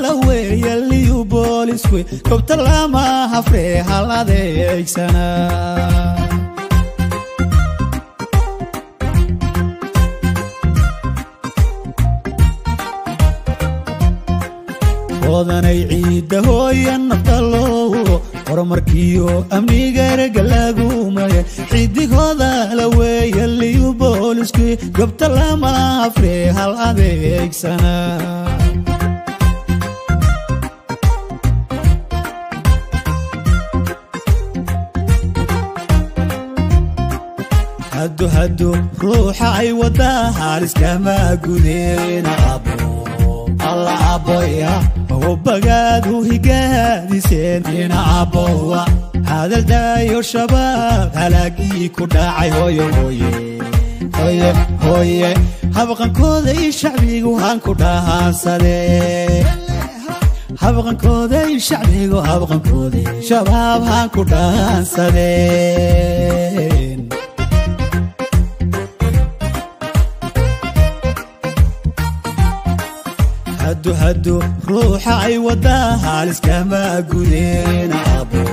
la weeye liyu boolisku, gobta lama hafree hal adeegsana. Odanay ciidda hooya nafta loo horumarkiyo amniga ergalagumaye, xidigooda la weeye liyu boolisku, gobta lama hafree hal adeegsana. Hadu hadu ruuxa ay wadaa haaliskama gudeen abo alla aboya, bagaadu higaadiseen ina abowa hadaldaayo shabaab halaagii ku dhacay. Hooye hooye hooye hooye, habqankooday shacbigu haan ku dhahaansadee, habqankooday shacbigu, habqankooday shabaab haan ku dhahaansadeen. Hadu hadu ruuxa ay wadaa haaliskama gudeen abo